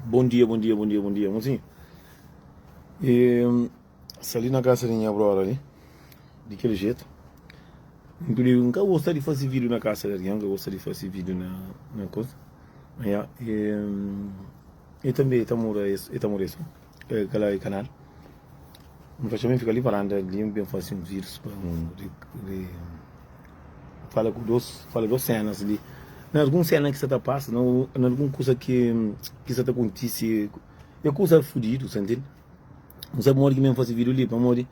Bom dia, bom dia, bom dia, bom dia, mozinho. E sta li na kasa di nha brother li, di kel jetu. N ka gosta di fase vídeo na kasa di algen, N ka gosta di fase vídeo na na koza. Ya, e e tanbe e ta mora e ta mora so, kala e kanal. N fla txeu, N fika li varanda li, N ben fase uns vídeos pa N fala ku dos, fala dos senas li. Na algun sena ki sa ta pasa, na algun kusa ki ki sa ta kontise, é kusa fudidu, sa ntende? N sabe modi ki mi N fase vídeo li, pamodi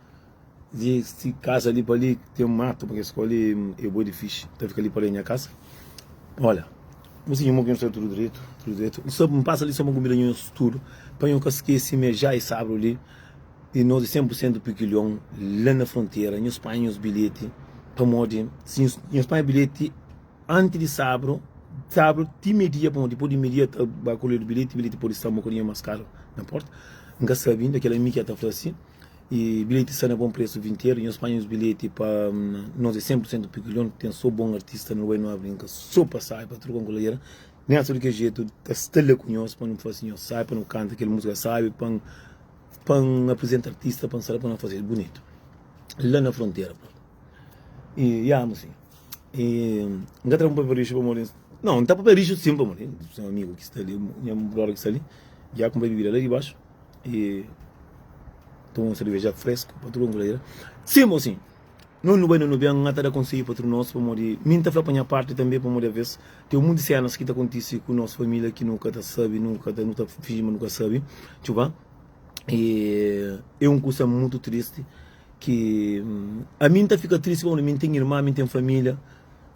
di si kasa li pa li ten matu pa kes kau li é boi di fixi, ta fika li pa li nha kasa. Olha, N sinti mo ki N sta tudu dretu, tudu dretu. N sta, N pasa li so pa N kunbida nhos tudu, pa nho ka skese ma é ja é sabru li. I nos é 100 pur sentu pikilion la na frontera. Nhos panha nhos bilheti pamodi si nhos, nhos panha bilheti anti di sabru, sabru ti media pamodi dipôs di media ta ba kolhedu bilheti, bilheti pode sta un bokadinhu más karu na porta. N ka sabe inda, kel-la mi ki ta fla si. I bilheti sta na bon presu vinteru. Nhos panha nhos bilheti pa nos é 100 pur sentu pikilion, ten so bon artista, nu bai nu brinka so pa sabi pa truka un kuladera. Nessa di kel jetu ta sta la ku nhos pa nu fase nhos sabi, pa nu kanta kel múzika sabi, pa N Pa N aprizenta artista, pa N sta la pa N faze bunitu la na frontera pronto. E ya amo sin. E N ka tra un papia rixu pamodi Não, N ta papia rixu sim pamodi Nha amigu ki sta li, nha brother ki sta li Já kunpra bibida la di baxu E toma un cerveja fresku pa tudu un Sim, mosinhu. No nu bai no nu ben, N ta da konsedju pa tudu nos, pamodi mi N ta fla pa nha parti tanbe, pamodi aves ten munti senas ki ta kontise ku nos familia ki nu ka ta sabe, nu ka ta nu ta finji ma nu ka sabe, txuba. E é un kusa mutu tristi ki ami N ta fika tristi pamodi mi N ten irma, mi N ten familia.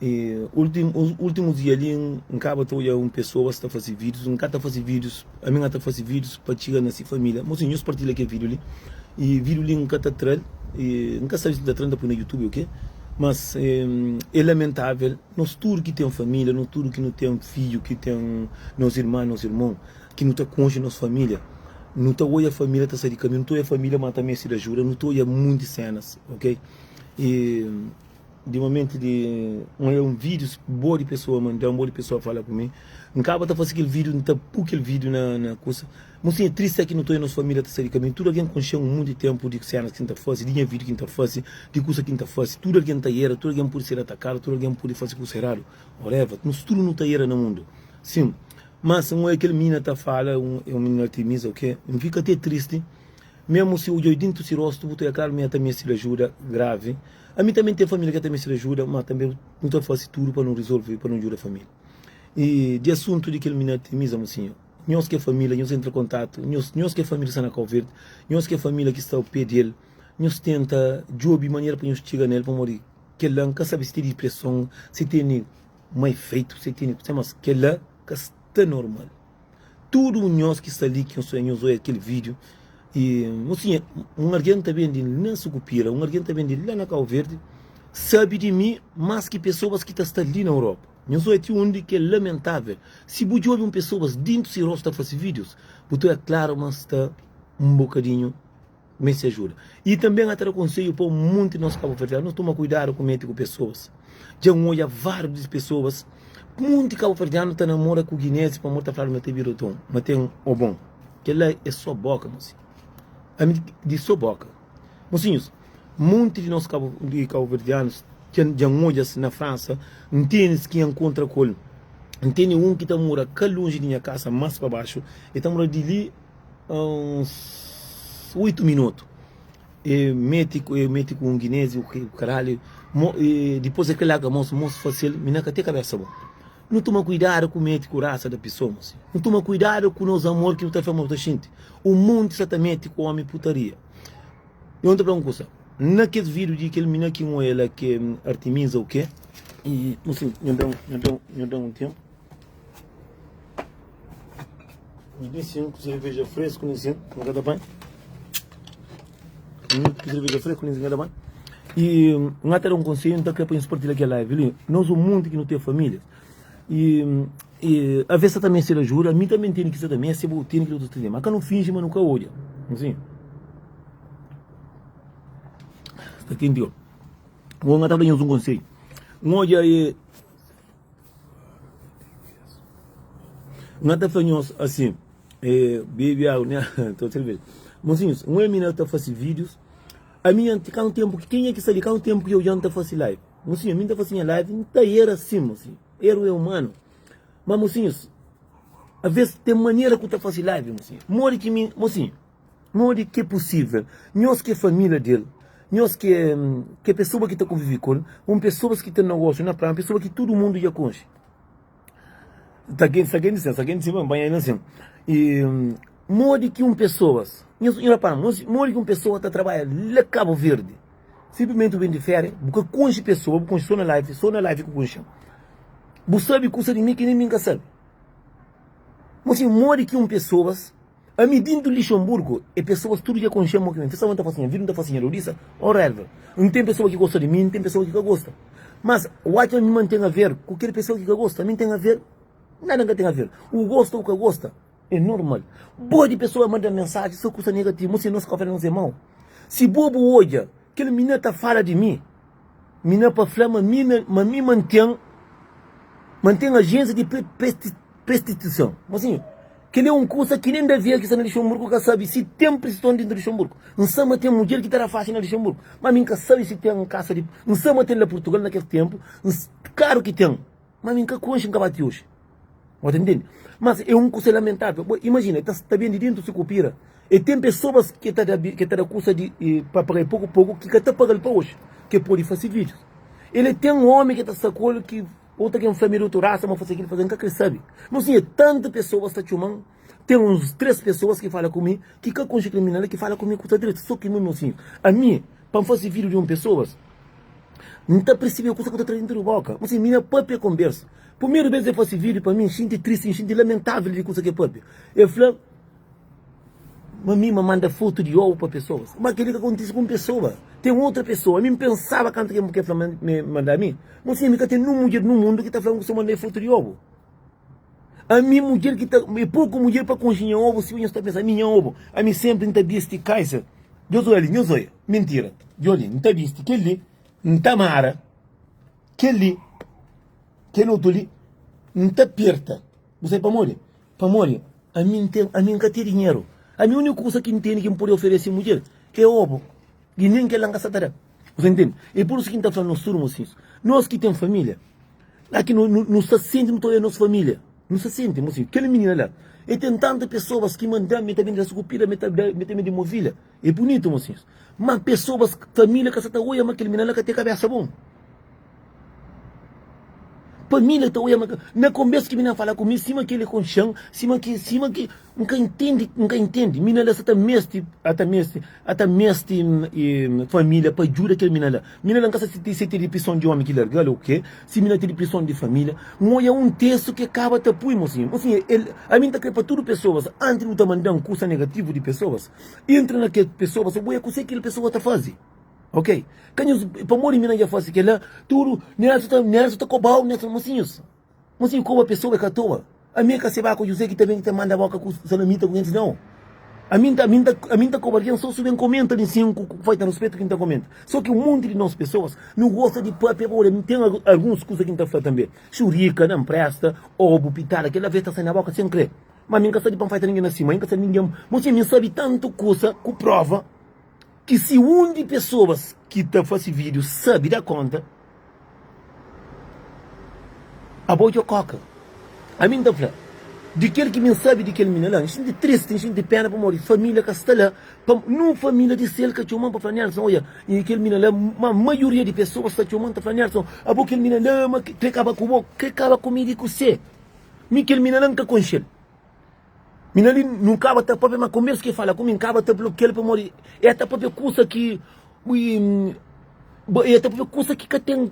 E ultimu ultimus dia li N kaba ta odja un pesoas ta fase vídius, N ka ta fase vídius, ami N ka ta fase vídius pa txiga na si familia. Mosinhu, nhos partilha kel vídiu li. E vídiu li N ka ta tra-l, e N ka sabe si N ta tra-l N ta poi na YouTube ô ke, mas é lamentável nos tudu ki ten familia, nos tudu ki nu ten fidju, ki ten nos irma, nos irmon, ki nu ta konxe nos familia, nu ta odja familia ta sai di kaminhu, nu ta odja familia ma ta meste di ajuda, nu ta odja munti senas, ok. E. Di momenti di N odja un vídius bo di pesoa manda-m, bo di pesoa fala ku mi, N kaba ta fase kel vídiu, N ta pu kel vídiu na na kusa. Mo sin é tristi é ki nu ta odja nos família ta sai di kaminhu. Tudu algen konxe-m un monti ténpu di sénas ki N ta fase, di nha vídiu ki N ta fase, di kusa ki N ta fase. Tudu algen ta era, tudu algen pode ser atakadu, tudu algen pode fase kusa eradu, whatever. Nos tudu nu ta era na mundu. Sin, mas N odja kel minina ta fala, un é un minina Artemisa o ke, N fika te tristi. Mésmu si odja dintu si rostu, bu ta odja klaru ma el ta meste di ajuda gravi. Ami tanbe N ten família ki ta meste di ajuda, má tanbe nu ta fase tudu pa nu rizolve, pa nu djuda família. I di asuntu di kel minina Artemisa, mosinhu, nhos ki é família, nhos entra kontatu, nhos, nhos ki é família ki sta na Kau Verdi, nhos ki é família ki sta o pé di el, nhos tenta djobe manera pa nhos txiga na el, pamodi kel-la N ka sabe si tene dipreson, si tene mau efeitu, si tene, mas kel-la ka sta normal. Tudu nhos ki sta li ki nhos nhos oia kel vídeo e mosinha un argen ta ben di na Sukupira, un argen ta ben di la na Kau Verdi sabe di mi mas ki pesoas ki ta sta li na Europa. Nhos oia ti undi ki é lamentável. Si bu djobe un pesoas dintu si rostu ta fase vídeos, bu ta oia klaru ma sta un bokadinhu meste ajuda. I tanbe N ta da konsedju pa un monti di nos kabuverdianu, nos toma kuidadu ku mete ku pesoas. Dja N odja várius di pesoas, monti kabuverdianu ta namora ku ginezis pamodi ta fladu ma ten bira ton, ma ten o bon. Kel-la é sô boka, mosinhu. Ami di sô boka. Mosinhus, monti di nos di kabuverdianus dja N odja-s na Fransa, N tene-s ki N nkontra ku el. N tene un ki ta mora ka lonji di nha kasa, más pa baxu, el ta mora di li. uns 8 minutu e meti e meti ku un guinese o ke karalho mo e dipôs e ka larga mos mos fasil mi na ka te kabesa bon nu toma kuidadu ku meti ku rasa da pisoa mos nu toma kuidadu ku nos amor ki nu ta fla ma bu ta xinti un monti sa ta meti ku omi putaria eu ta fla un kusa na kes vídeo di kel mina ki n oia la ke artemisa o ke e mosinhu nho da nho da nho da un tempu Li sim, ku cerveja fresku li sim, nu ka ta panha. Ku cerveja fresku li sim, ka ta panha. E N ta da un konselhu, N ta kre pa nhos partilha kel live li. Nos un monti ki nu ten famílias. E, e aves sa ta meste di ajuda, mi tanbe N tene ki sa ta meste, bu tene ki otus ta tene. Ma ka nu finji ma nu ka odja. Sim. Sta kenti go. N ta da nhos un konselhu. N odja e N ta fla nhos asin. E bebi agu nha to cerveja. Mocinhos, un mina ta fasi vídeos. A minha anti kantu tempo ki kenha ki sta li kantu tempo ki eu dja nta fasi live. Mocinho, mi nta fasi nha live, nta era sim, mocinho. Erro é humano. Mas mocinhos, a vez tem maneira ku ta fasi live, mocinho. Modi ki mi, mocinho, modi ki é possível? Nhos ki é família del, nhos ki é ki é pessoa ki ta convive ku el, um pessoas ki tem negócio na praia, um pessoa ki tudo mundo dja conxe. Ta gen, sa gen di sen, sa gen di sin, banha na sin. E modi ki un pessoas, nhos nhos rapara, modi ki un pessoa ta trabalha la Cabo Verde, simplesmente bu ben di féria, bu ka konxe pessoa, bu konxe so na live, so na live ki bu konxe. Bu sabe kusa di mi ki nen mi ka sabe. Mosi, modi ki un pessoas Ami dintu Lixonburgu e pesoas tudu dja konxe-m mo ki mi. N ta fasi nha vida, N ta fasi nha lodisa. O relva. N ten pesoa ki gosta di mi, N ten pesoa ki ka gosta. Mas, o atxa mi ma N ten aver ku kel pesoa ki ka gosta? Ami N ten aver? Nada N ka ten aver. U gosta u ka gosta, e normal. Bo di pesoa manda-m mensaji so kusa negativu. Mo si nos ka fla nos e mau. Si bo bu odja kel minina ta fala di mi, Mina pa fla ma mi ma mi manten manten ajensia di prestituison. Mosinhu, kel-li é un kusa ki nen Davia ki sta na Luxemburgu ka sabe si ten prestituison dintu Luxemburgu. N sa ma ten mudjer ki ta da faxi na Luxemburgu, ma mi N ka sabe si ten kasa di. N sa ma ten la Purtugal na kes tenpu, N klaru ki ten. Ma mi N ka konxe, N ka bati oxi. Bo ta ntende? Mas é un kusa lamentável. Bo imajina, e ta ta ben di dentu si kupira. E ten pesoas ki ta da ki ta da kusa di pa paga-l poku poku ki ka ta paga-l pa oxi, ki pode fase vídius. El e ten omi ki ta sta ku el ki otu algen fla mi di otu rasa ma fase kila, fase. N ka kre sabe. Mon sinhor, tantu pesoas ta txoma-m. Ten uns 3 pesoas ki fala ku mi ki ka konxe kriminal ki fala ku mi kusa dretu. So ki mi, mon sinhor, ami pa N fase vídiu di un pesoas, N ta persibe kusa ku ta tra dintu di boka. Mon sinhor, mi na papia konbersu. Primeru bes el fase vídiu pa mi, N xinti tristi, N xinti lamentavel di kusa ki el papia. El fla ma mi ma manda fotu di obu pa pesoas. Ma kel-li ka kontise ku un pesoa. Ten otra pesoa. Ami N pensaba kantu ki el fla ma el manda mi. Mon sinhor, mi ka ten nun mudjer nun mundu ki ta fla-m ku so manda-i fotu di obu. Ami mudjer ki ta é poku mudjer pa konxe nha obu si nhos ta pensa ami nha obu ami sempri nta bisti kaiser Deus oia li nhos oia mintira djo li nta bisti kel li nta mara kel li kel otu li nta perta bu sabe pamodi pamodi ami nten ami nka ten dinheru ami uniku kusa ki nteni ki npode oferese mudjer é obu i nen kel la nka sa ta da bu sa ntende é pur isu ki nta fla nos tudu mosinhus nos ki ten familia La ki nu sta senti nu ta oia nos familia nu sta senti mo si kel minina la e ten tanta pessoas ki manda-m mi ta ben da sukupida mi ta mi ta ben di movilha e bunitu mo si ma pessoas familia ka sa ta oia ma kel minina la ka ten kabesa bon familia ta oia ma na konbersu ki minina fala ku mi sima ki el konxen sima ki sima ki N ka intendi, N ka intendi. Mina la sa ta meste, a ta meste, a ta meste família pa djuda kel mina la. Mina la N ka sa si si ten deprison di omi ki larga-l o ke, si mina ten deprison di família. N oia un testu ki kaba ta pui, mosinhu. Mosinhu, el, ami N ta kre pa tudu pesoas, antis di bu ta manda-m kusa negativu di pesoas, entra na kel pesoas, bu oia kuse ki kel pesoa ta faze. Ok? Ka nhos, pamodi mina dja fase kel-la, tudu, Nelson ta, Nelson ta koba-u, Nelson, mosinhus. Mosinhu koba pesoa é ka toa. Ami é ka seba ku José ki ta ben ki ta manda boka ku salamita ku gentis nau. Ami nta ami nta ami nta koba algen so su ben komenta li sin ku falta ruspetu ki nta komenta. So ki un monti di nos pesoas nu gosta di papia pa ora ten alguns kusa ki nta fla tanbe. Xurika na npresta obu pitada kela ves ta sai na boka sen kre. Ma ami nka sabi pa nfaita ningen na sima, nka sabi ningen. Mosinhu ami nsabi tantu kusa ku prova ki si un di pesoas ki ta fasi video sabi da konta. Abo djo koka. Ami N ta fla, di kel ki mi N sabe di kel mina la, N xinti tristi, N xinti pena pamodi familia ka sta la. Pa nun familia di sel ka txoma-m pa fla, Nelson, odja, i kel mina la, ma maioria di pesoas ta txoma-m ta fla, Nelson, abo kel mina la, ma kre kaba ku bo, kre kaba ku mi di kuse? Mi kel mina la N ka konxe-l. Mi na li nu kaba ta papia ma komesu ki fala ku mi nkaba ta blokial pamodi e ta papia kusa ki e ta papia kusa ki ka ten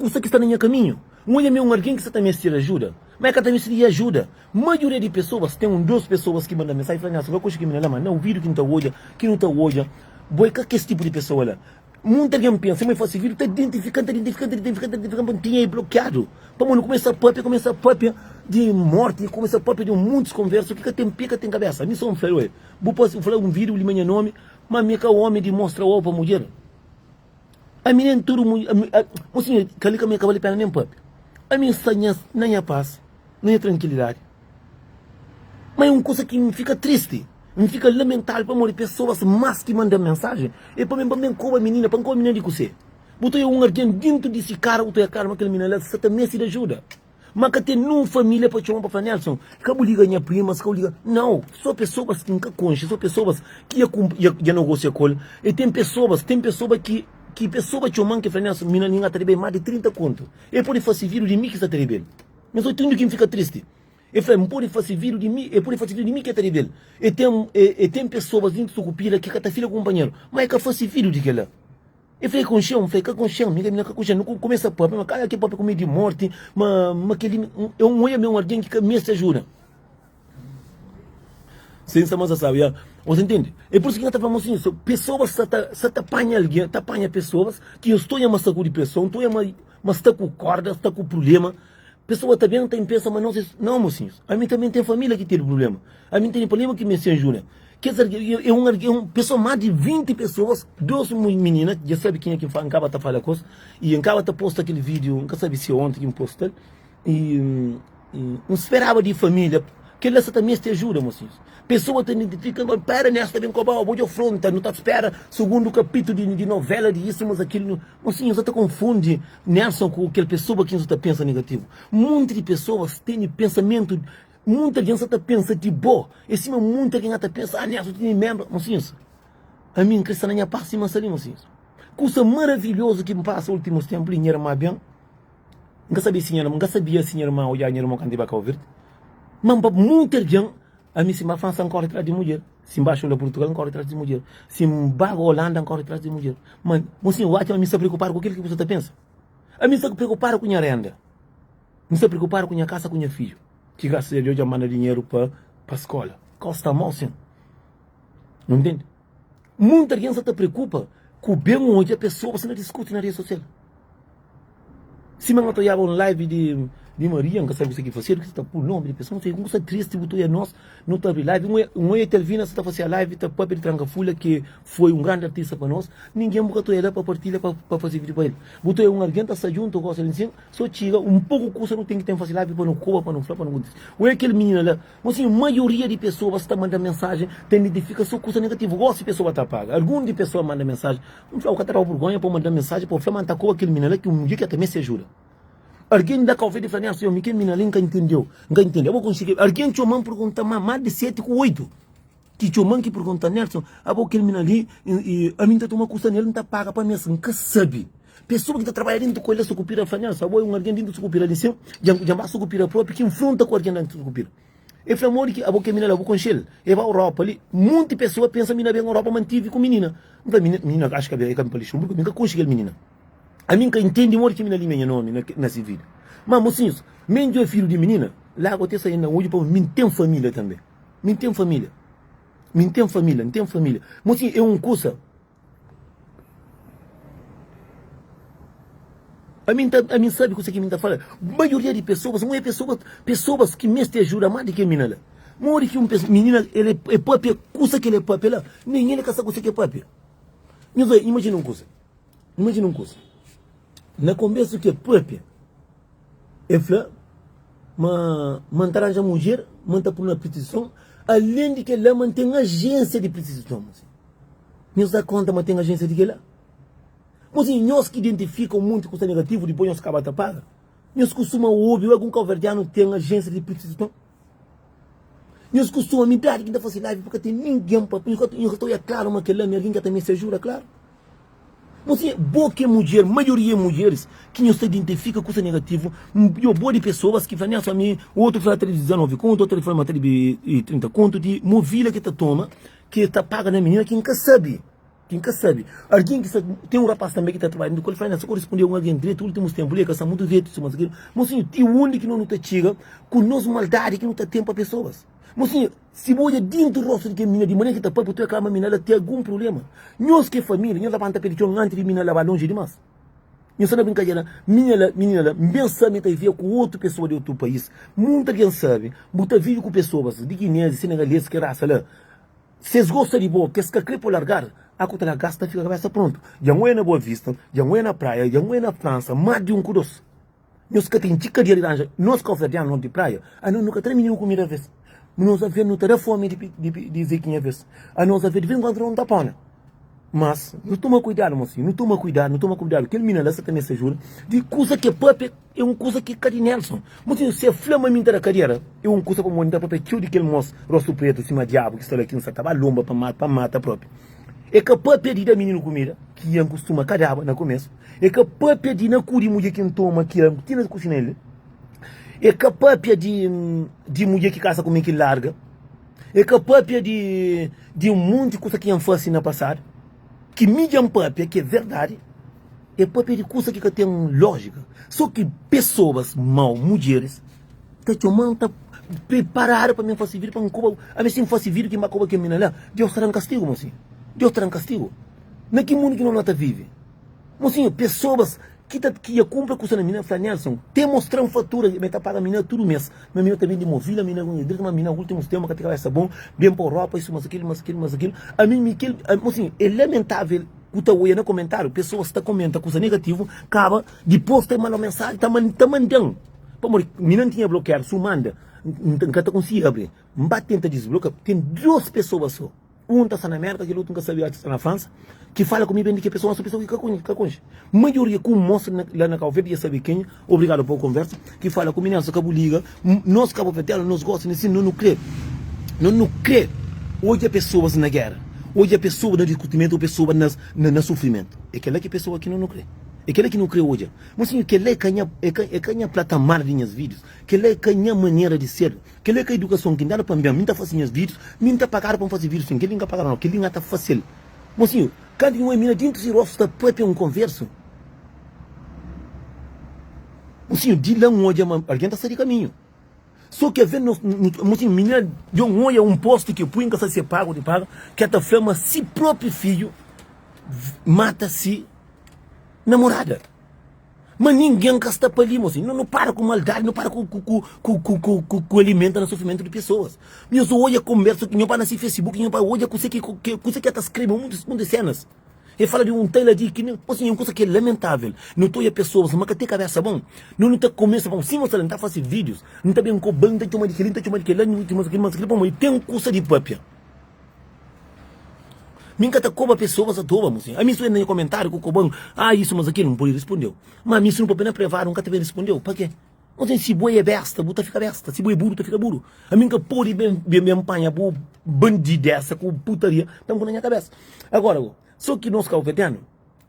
kusa ki sta na nha kaminhu. N odja mi un algen ki sta ta meste di ajuda ma e ka ta meste di ajuda. Maioria di pesoas ten un dos pesoas ki manda mensaji fla nha ka konxe ki mi na la ma na ouvidu ki N ta odja ki nu ta odja bo e ka kes tipu di pesoa la. Munti algen pensa ma e fase vídiu ta identifika-m, ta identifika-m, ta identifika-m, ta identifika-m pa N tinha e blokiadu. Pamodi nu kumesa papia, kumesa papia di morti, kumesa papia di muntis konversa ki ka ten pe, ka ten kabesa. Mi so N fla-l, Oi, bu pode fla un vídiu li ma nha nomi, ma mi ka omi di mostra obu pa mudjer. Ami nen tudu mudjer, ami, mo sinhor, kali ka mi ka bali pena nen papia. Ami N sta nha, na nha pas, na nha trankilidadi. Ma é un kusa ki N fika tristi, N fika lamentadu pamodi pesoas más ki manda-m mensajen é pa mi pa N ben koba minina, pa N koba minina di kusé? Bu ta oia un algen dintu di si kara, bu ta oia klaru ma kel minina la sa ta meste di ajuda. Ma ka ten nun família pa txoma pa fla, Nelson, ka bu liga nha primas, ka bu liga. Nau, so pesoas ki N ka konxe, so pesoas ki dja dja nogosia ku el. E ten pesoas, ten pesoa ki ki pesoa txoma-m ki fla, Nelson, mi na li N ka ta debe más di 30 kontu. E pode fase vídiu di mi ki sta ta debe-l. Nhos obi tudu ki N fika tristi. E fla, N pode fase vídiu di mi, e pode fase vídiu di mi ki e ta debe-l. E ten, e ten pesoas dintu Sukupira ki ka ta fila ku kunpanheru, ma e ka fase vídiu di kel-la. E fla, E konxe-u? N fla, E ka konxe-m, mi ka konxe-m. Nu kumesa papia, ma kada ki papia ku mi di morti, ma ma kel-li, N oja ma é un algen ki ka meste ajuda. Sen sa ma sa sabe, ya. Você entende? É por isso que N ta fla, mosinhu, so pesoas sa ta sa ta panha algen, ta panha pesoas ki eu sto nha ma sta ku depreson, to nha ma ma sta ku korda, sta ku problema. Pesoa ta ben ta pensa ma nos é. Não, mosinhus, ami tanbe ten família ki tene problema. Ami tene problema ki meste ajuda. Kes algen, é un algen, un pesoa, más di 20 pesoas, dos minina, dja sabe kenha ki N fala, N kaba ta fala ku es, i N kaba ta posta kel vídiu, N ka sabe si é onti ki N posta-l, i N speraba di família, kel-la sa ta meste ajuda, mosinhus. Pesoa ta identifika, ma pera Nelson ta ben koba-u, bo dja fronta, nu ta spera sugundu kapitu di novela di isu, mas akilu. Mosinhus, sa ta konfundi Nelson ku kel pesoa ki nhos ta pensa negativu. Monti di pesoas tene pensamentu, monti algen sa ta pensa di bo. É sima monti algen ta pensa, ah, Nelson tene membra. Mosinhus, ami N kre sta na nha pas sima N sta li, mosinhus. Kusa maravilhozu ki N pasa ultimus tenpu li, nha irma ben. N ka sabia si nha irma, N ka sabia si nha irma odja nha irmon kantu i ba Kau Verdi. Ma pa monti algen, ami si N ba Fransa N kore tras di mudjer. Si N ba xula Purtugal, N kore tras di mudjer. Si N ba Olanda, N kore tras di mudjer. Ma, mosinhu, bu atxa ma mi sta preokupadu ku kel ki bu sta ta pensa? Ami N sta preokupadu ku nha renda. N sta preokupadu ku nha kasa ku nha fidju, ki grasas a Deus dja manda dinheru pa pa skola. Kau sta mau sin. Nu ntende? Munta algen sta ta preokupa ku ben odja pesoas na diskuti na redi sosial. Sima N ta odjaba un live di di Maria, N ka sabe kuse ki fasedu, ki sa ta pui nomi di pesoa, N fika un kusa tristi, bu ta oja nos, nu ta abri live, N oja Etelvina sa ta fase live ta papia di Tranka Fulha ki foi un grandi artista pa nos, ningen bu ka ta oja la pa partilha pa pa fase video pa el. Bu ta oja un algen ta sta djuntu gosi li nsin, so txiga un poku kusa nu ten ki ten fase live pa nu koba, pa nu fla, pa nu kontise. Oja kel minina la, Mosinhu, maioria di pesoas ta manda mensajen ta identifika so kusa negativu. Gosi pesoa ta paga. Algun di pesoa manda mensajen, N fla, bu ka ta dau burgonha pa bu manda mensajen pa bu fla ma N ta koba kel mina la ki un mudjer ki ta meste ajuda. Algen da kau di fla, Nelson, mi kel mina li N ka ntendeu. N ka ntende. Abo konsigi. Algen txoma-m pergunta ma más di 7 ku 8 ki txoma-m ki pergunta, Nelson, abo kel mina li, ami N ta toma kusa nel, N ta paga pa mes. N ka sabe. Pesoa ki ta trabadja dentu ku el la sukupira fla, Nelson, abo é un algen dentu sukupira li sin, dja N ba sukupira propi ki nfronta ku algen dentu sukupira. El fla, Modi ki abo ke mina la, bu konxe-l? El ba Europa li. Monti pesoa pensa mi na ben Europa ma N tivi ku minina. N fla, Minina, axu ki el ka ben pa Lixemburgu, mi N ka konxe kel minina. Ami N ka intende modi ki mina limia nha nomi na si vida. Ma, mosinhus, men djo é fidju di minina, lagua te sai na odju pamodi mi N ten familia tanbe. Mi N ten familia. Mi N ten familia, N ten familia. Mosinhu, é un kusa. Ami N ta, ami N sabe kuse ki mi N ta fala. Maioria di pesoas, un é pesoas, pesoas ki meste ajuda más di ki mina la. Modi ki un pesoa, minina, el é, é papia kusa ki el é papia la, nen el ka sa kuse ki el papia. Nhos oi, imajina un kusa, imajina un kusa. Na konbersu ki el papia, el fla ma, ma N ta ranja mudjer, ma N ta pul na prostituison, alen di kel-la ma N ten ajénsia di prostituison. Nhos da konta ma ten ajénsia di kel-la? Mosinhu, nhos ki identifika un monti kusa negativu dipôs nhos kaba ta paga. Nhos kustuma obi algun kauverdianu ten ajénsia di prostituison? Nhos kustuma, mi idadi ki N ta fase live pa ka ten ningen pa nhos ka ta oia klaru ma kel-la mi algen ka ta meste ajuda klaru. Mosinhu, bo ki é mudjer, maioria é mudjeris ki nhos ta identifika kusa negativu, yo bo di pesoas ki fla Nelson ami, otu fla ta di 19 kontu, otu fla ma ta di 30 kontu di movila ki ta toma Ki ta paga na minina ki N ka sabe, ki N ka sabe. Algen ki sa, ten un rapaz tanbe ki ta trabadja ku el, fla, N sa koresponde un algen dretu, ultimus tenpu li e ka sta mutu dretu, suma si Mosinhu, ti undi ki no nu ta txiga ku nos maldadi ki nu ta ten pa pesoas? Mosinhu, si bu odja dintu rostu di kel minina, di manera ki ta papia, tu ta kla ma minina la ten algun prublema. Nhos ki é familia, nhos labanta pe di txon antis di minina la ba lonji dimas. Nhos sta na brinkadera, minina la, minina la, N ben sabe ma ta vivia ku otu pesoa di otu país. Munta algen sabe, bu ta vive ku pesoas di Guiné, di Senegalês, kel rasa la. Si es gosta di bo, ki es ka kre pa bu largar, a ku ta larga-s ta fika kabesa prontu. Dja N oia na Boa Vista, dja N oia na Praia, dja N oia na Fransa, más di un ku dos. Nhos ka ten txi kadia di ranja. Nos kauverdianu, nos di Praia, anos nu ka tra mininu kumida ves. Nos aver nu ta da fomi di Zequinha vez. A nos aver di vez em quando nu ta pona. Mas nu toma kuidadu mosinhu, nu toma kuidadu, nu toma kuidadu. Kel mina la sa ta meste ajuda di kuza ke papia é un kuza ki ka di Nelson. Mosinhu, se fla ma mi nta da kadera é un kuza pamodi nta papia txeu di kel mos rostu pretu sima diabu ki sta la ki nsa ta ba lomba pa mata, pa mata propi. E ka papia di da mininu kumida ki N kustuma ka daba na kumesu. E ka papia di na kudi mudjer ki N toma ki N tina kusina el. E ka papia di di mudjer ki kasa ku mi ki larga. E ka papia di di un monti kusa ki N fasi na pasadu, ki mi dja N papia, ki é verdadi. E papia di kusa ki ka ten lójika. So ki pesoas mau, mudjeris, ta txoma-m, ta preparadu pa mi fasi vídiu, pa N koba. Ami si N fasi vídiu ki N ba koba kel mina la, Deus ta da-m kastigu, mosinhu. Deus ta da-m kastigu. Na ki mundu ki no ta vive? Mosinhu, pesoas ki ta ki dja kunpra kusa na mina, fla Nelson, te mostra-m fatura, mi ta paga mina tudu mes, ma mina ta bende movila, mina dritu, ma mina ultimus tempu ka ten kabesa bon, ben pa Europa, isu mas akilu, mas akilu, mas akilu. Ami mi kel, mosinhu, é lamentavel ku ta oia na komentariu, pesoas ta komenta kusa negativu, kaba dipos ta manda mensaji, ta ta manda-m, pamodi mi na tinha blokiadu, si u manda, N ka ta konsigi abri, N ba tenta disblokia, ten dos pesoas so. Un ta sta na Merka, kel otu N ka sabe, atxa sta na Fransa, ki fala ku mi ben di ke pesoa, so pesoa ki ka konxe, ka konxe. Maioria ku N mostra na, la na Kau Verdi dja sabe kenha, obrigadu pa bu konversa, ki fala ku mi, Nelson, ka bu liga, nos kabuverdianu nos gosta di sin, no nu kre, no nu kre odja pesoas na gera, odja pesoas na diskutimentu, o pesoas na, na, na sufrimentu. É kela ki pesoa ki no nu kre, é kela ki no kre odja. Mosinhu, kela é ka nha, é ka, é ka nha platamar di nhas vídius, kela é ka nha manera di ser. Kel-li é ka idukason ki N dadu pa N ben. Mi N ta fase nhas vídius, mi N ta pagadu pa N fase vídius sin. Kel-li N ka pagadu nau, kel-li N ata fase-l. Mosinhu, kantu ki N oi mina dintu si rostu ta papia un konversu, mosinhu, di la N odja ma algen ta sta di kaminhu. So ki aves nos, mosinhu, minina dja N oia un posti ki pui, N ka sabe si é paga o di paga, ki el ta fla ma si propi fidju mata si namorada. Ma ningen ka sta pa li, mosinhu. Nu para ku maldadi, nu para ku, ku, ku, ku, ku, ku, ku, ku alimenta na sufrimentu di pesoas. Nhos odja konbersu ki nho ba na si Facebook, nho ba odja kuse ki, kuse ki el ta skrebe, munti, munti senas. El fala di un taila di ki, mosinhu, un kusa ki é lamentavel. Nu ta odja pesoas ma ka ten kabesa bon. Nu, nu ta kumesa pa, sima sta la, nu ta fasi vídius, nu ta ben koba-l, nu ta txoma di kel-li, nu ta txoma di kel-la, nu ta txoma di kel-li, mas kel-li, pamodi ten kusa di papia. Mi N ka ta koba pesoas atoa, mosinhu. Ami si bu entra na nha komentariu ku koba-m, ah isu mas akilu, N pode rispondeu. Ma ami si nu papia na privadu, N ka ta ben rispondeu. Pake? Mosinhu, si bo é besta, bu ta fika besta. Si bo é buru, bu ta fika buru. Ami N ka pode ben ben panha bu bandidesa ku putaria ta-m ku na nha kabesa. Agora, so ki nos kabuverdianu,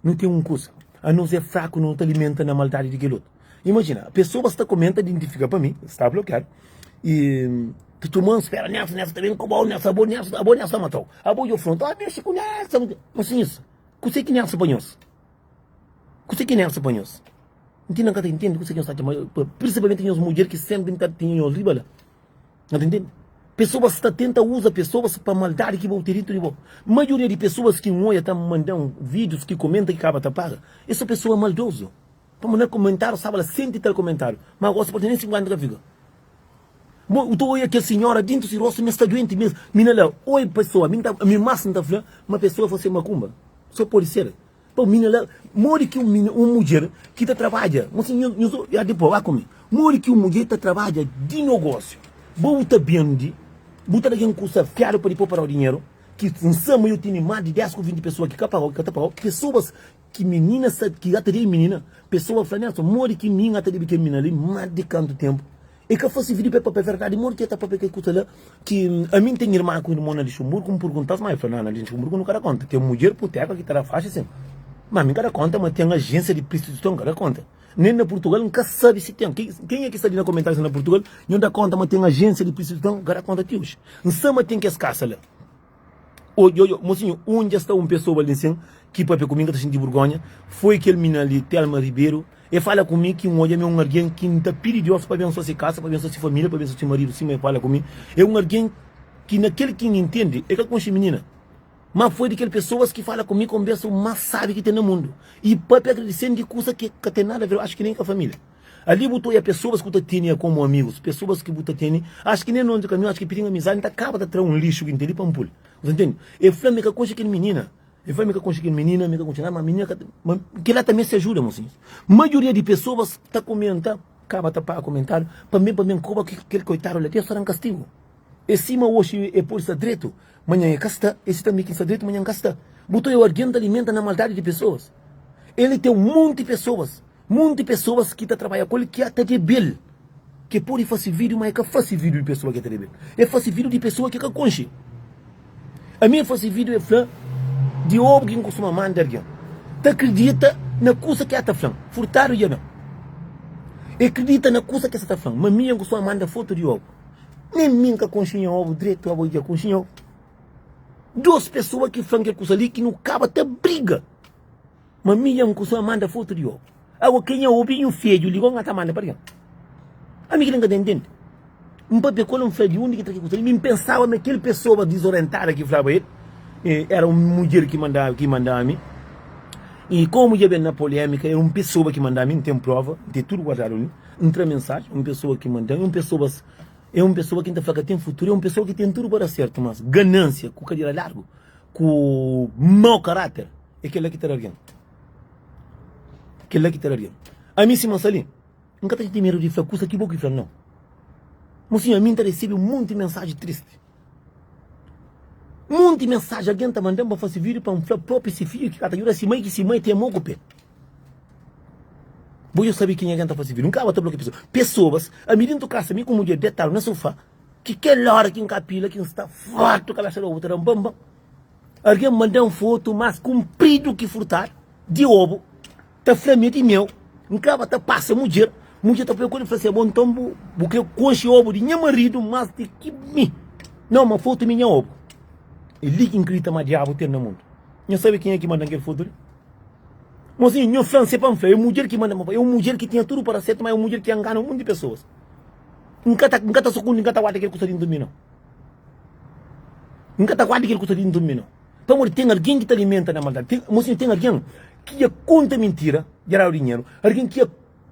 Nu ten un kuza, anos é fraku, nu ta alimenta na maldadi di kel otu. Imajina, pesoas ta komenta, identifika pa mi, sta blokiadu, i ta txoma-m, spera, Nelson, Nelson ta ben koba-u, Nelson, abo, Nelson, abo, Nelson ta mata-u, abo dja fronta, ah, mexe ku Nelson. Mosinhus, kuse ki Nelson pa nhos? Kuse ki Nelson pa nhos? N ti na ka ta intende kuse ki nhos ta txoma, prinsipalmenti nhos mudjer ki senpri N ta tinha nhos riba la. Nha ta intende? Pesoas sta tenta uza pesoas pa maldadi ki bo ten dentru di bo. Maioria di pesoas ki N oia ta manda-m vídius, ki komenta, ki kaba ta paga, é so pesoa maldozu. Pamodi na komentariu staba la senti tal komentariu, ma gosi pode nen 50 ka fika. Bo ta oia kel sinhora dintu si rostu ma sta duenti mes. Mi na la, oi pesoa, mi ta, mi mas N ta fla ma pesoa fase makumba. So pode ser. Pa mina la, modi ki un mina, un mudjer ki ta trabadja, mo si nho, nho, ya dipô, ba ku mi. Modi ki un mudjer ta trabadja di nogósiu? Bo bu ta bendi, bu ta da ken kusa fiadu pa dipô pa dau dinheru, ki N sa ma yo tene más di 10 ku 20 pesoa ki ka pagau, ki ka ta pagau, pesoas ki minina sa, ki ka ta debe minina, pesoa fla Nelson, modi ki mi N ka ta debe kel minina li más di kantu ténpu? E ka fase vídiu pa e papia verdadi, modi ki e ta papia kel kusa la ki ami N ten irma ku irmon na Lixemburgu, N purgunta-s ma e fla, na Lixemburgu nu ka da konta, ten mudjer puteka ki ta da faxi sin, ma ami N ka da konta ma ten ajénsia di pristituison, N ka da konta, nen na Purtugal N ka sabe si ten, kenha ki sta li na komentárius na Purtugal, nho da konta ma ten ajénsia di pristituison, N ka da konta ti oji, N sa ma ten kes kasa la. Odja, odja, mosinhu, un dja sta un pesoa li nsin ki papia ku mi, N ka ta xinti burgonha, foi kel mina li, Telma Riberu, e fala ku mi ki N odja mi é un argen ki N ta pidi Dios pa abensua se kasa, pa abensua se familia, pa abensua se maridu, sima e fala ku mi, é un argen ki na kel ki N intende, e ka konxe minina, ma foi di kel pesoas ki fala ku mi konbersa mas sabi ki ten na mundu, i papia agradisen di kusa ki ka ten nada ver, axu ki nen ka familia. Ali bu ta oia pesoas ku ta tene komu amigus, pesoas ki bu ta tene, ax ki nen nonti kaminhu, ax ki pidin amizadi, N ta kaba ta tra un lixu ki N ten li pa N pul. Bu ta ntende? E fla ma e ka konxe kel minina. E fla ma e ka konxe kel minina, ma e ka konxe nada, ma minina ka ta, ma kila ta meste ajuda, mosinhus. Maioria di pesoas ta komenta, kaba ta paga komentariu, pa mi, pa mi N koba kel koitadu la, Deus ta da-m kastigu. É sima oxi e pode sta dretu, manhan e ka sta, esi tanbe ki sta dretu manhan ka sta. Bu ta oiu algen ta alimenta na maldadi di pesoas. El ten un monti pesoas, monti pesoas ki ta trabadja ku el ki ata debe-l, ki pode fase video ma e ka fase video di pesoa ki ta debe-l. E fase video di pesoa ki e ka konxe. Ami e fase video e fla di obu ki N kustuma manda algen ta kridita na kusa ki ata fla-m. Furtadu dja ben. E kridita na kusa ki e sa ta fla-m, ma mi N kustuma manda fotu di obu. Nen mi N ka konxe nha obu dretu, abo dja konxe nha obu. Dos pesoa ki fla-m kel kusa li ki nu kaba ta briga. Ma mi dja N kustuma manda fotu di obu. Ago kenha obi nhu fedju li, gosi N ka ta manda pa algen. Ami ki N ka ta intende. N papia ku el, N fla di undi ki tra kel kusa li. Mi N pensaba ma kel pesoa dizorientada ki flaba el, era un mudjer ki manda ki manda mi. I komu dja ben na polemika, era un pesoa ki manda mi, N ten prova, N ten tudu guardadu li. N tra mensajen, un pesoa ki manda-m, un pesoa é un pesoa ki N ta fla ka ten futuru, é un pesoa ki ten tudu pa da sertu, mas ganansia ku kadera largu, ku mau karater, é kel-la ki ta da algen. Kel-la ki ta da algen. Ami sima N sta li, N ka ta xinti medu di fla kusa ki bo ki fla-m, nau. Mosinhu, ami N ta resebe un monti mensaji tristi. Monti mensaji algen ta manda-m pa N fase vídiu pa N fla própi se fidju ki ka ta djuda se mai, ki se mai ten mau ku pé. Bo dja sabe kenha ki N ta fase vídiu. N kaba ta blokia pesoas. Pesoas, ami dintu kasa, mi ku mudjer detadu na sofá, ki kel óra ki N ka pila, ki N sta fartu, kabesa di obu ta da-m ban-ban. Algen manda-m fotu más kunpridu ki furtadu di obu, ta fla mi é di meu. N kaba ta pasa mudjer, mudjer ta poi ku el, fla si, Abo nton bu bu kre konxe obu di nha maridu más di ki mi? Nau, ma fotu mi nha obu. É li ki N kridita ma diabu ten na mundu. Nha sabe kenha ki manda-m kel fotu li? Mosinhu, nho fla-m se pa N fla, é mudjer ki manda-m pa. É un mudjer ki tinha tudu pa da sertu, ma é un mudjer ki angana un monti di pesoas. N ka ta, N ka ta sukundi, N ka ta guarda kel kusa dintu di mi, nau. N ka ta guarda kel kusa dintu di mi, nau. Pamodi ten algen ki ta alimenta na maldadi. Ten, mosinhu, ten algen ki ia konta mintira, dja dadu dinheru, algen ki ia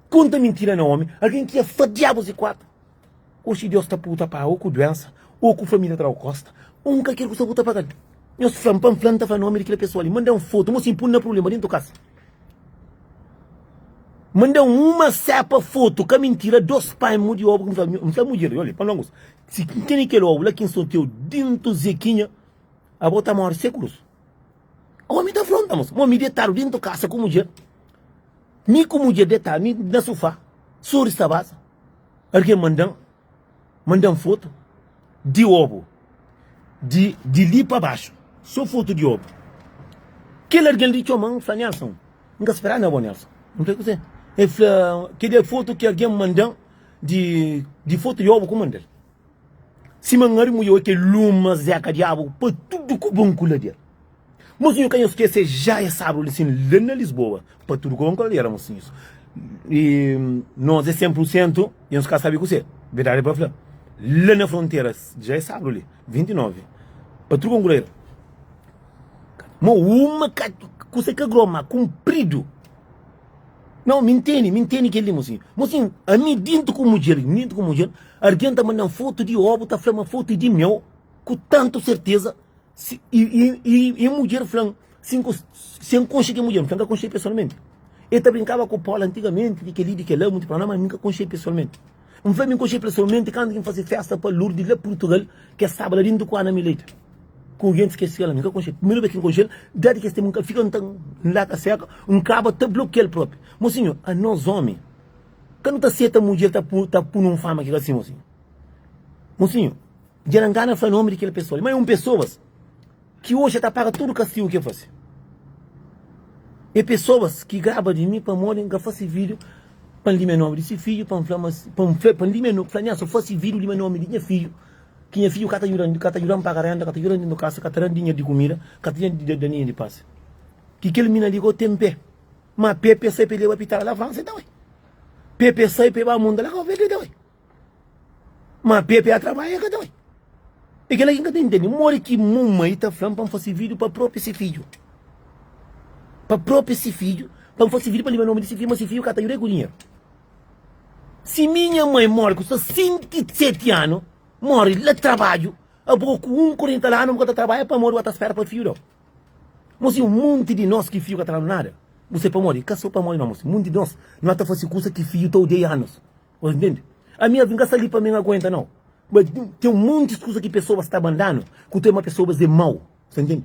konta mintira na omi, algen ki ia fla diabus di kuatu. Oxi Deus ta pô ta paga ô ku duensa, ô ku família ta da-u kosta, ô un kalker kusa bu ta paga-l. Nhos fla-m pa N fla, N ta fla nomi di kila pesoa li. Manda-m fotu, mosinhu, pô-m na prubléma dentu kasa. Manda-m uma sepa fotu, ka mintira, dos paimo di obu ki N fla, N fla mudjer, olha, pa N fla un kusa, si N tene kel obu la ki N sorteu dentu Zekinha, abo ta mori sekulus. Omi ta fronta, mosi. Omi detadu dentu kasa ku mudjer, mi ku mudjer detadu, mi na sufá, soris ta baza. Algen manda-m, manda-m fotu di obu, di, di li pa baxu, so fotu di obu. Kel algen li txoma-m, fla, Nelson, N ka spera na bo, Nelson. N fla, kuzê? El fla, kel-li é fotu ki algen manda-m di, di fotu di obu ku manda-l. Sima N ari mudjer, oi kel luma zeka diabu pa tudu kobon ku ladera. Mosinhu ka nhos skese já é sábadu li sin la na Lisboa pa tudu kobon ku ladera mosinhus. E nos é 100 pur sentu nhos ka sabe kuse verdadi pa fla la na frontera já é sábadu li 29 pa tudu kobon ku ladera. Ma uma ka kuse ka groma ma kunpridu. Não, mi ntende, mi ntende kel-li, mosinhu. Mosinhu, ami dintu ku mudjer, dintu ku mudjer, algen ta manda-m fotu di obu, ta fla ma fotu é di meu, ku tantu serteza, si, i, i, i, i mudjer fla-m, si N si N konxe kel mudjer, N fla N ka konxe-l pesoalmenti. El ta brinkaba ku Paula antigamenti, di kel-li, di kel-la, munti pa la, ma mi N ka konxe-l pesoalmenti. N fla mi N konxe-l pesoalmenti kantu ki N fase festa pa Lourdes la Purtugal, ki es staba la dintu ku Ana Mileida. Ku gentis ki es fika la, mi ka konxe-l. Primeru bes ki N konxe-l, dadi ki es tenpu N ka fika, N ta N laka seka, N kaba ta blokia-l propi. Mosinhu, anos omi, ka nu ta seta mudjer ta pu ta punu un fama ki ka si, mosinhu. Mosinhu, dja na ngana fla nomi di kel pesoa li, ma e un pesoas ki oxi ta paga tudu kastigu ki e fase. E pesoas ki graba di mi pamodi N ka fase video pa N limia nomi di si fidju, pa N fla ma pa N fla pa N limia fla nha, so fase video limia nomi di nha fidju. Ki nha fidju ka ta djuda-m, ka ta djuda-m paga renda, ka ta djuda-m dintu kasa, ka ta da-m dinheru di kumida, ka ta da-m dinheru di pase. Ki kel mina li go ten pe. Ma pe pe sai pe leba pitala la Fransa e ta bai. Pe pe sai pe ba munda la Cabo Verde e ta bai. Ma pe pe a trabalha ka ta bai. E kela ki N ka ta intende. Modi ki un mai ta fla-m pa N fase video pa propi se fidju. Pa propi se fidju, pa N fase video pa leba nomi di se fidju, ma se fidju ka ta djuda-l ku dinheru. Si mi nha mai mori ku 67 anu, mori la trabadju, abo ku un 40 anu bu ka ta trabadja pamodi bu ta spera pa fiu dau. Mosi un monti di nos ki fiu ka ta danu nada. Bu sai pamodi? Ka so pamodi no mosi. Monti di nos no ta fasi kusa ki fiu ta odeia anos. Bo ntende? Ami N ka sta li pa mi N aguenta nau. Ten un monti kuza ki pesoas ta manda-nu ku tema pesoas é mau. Sa ntende?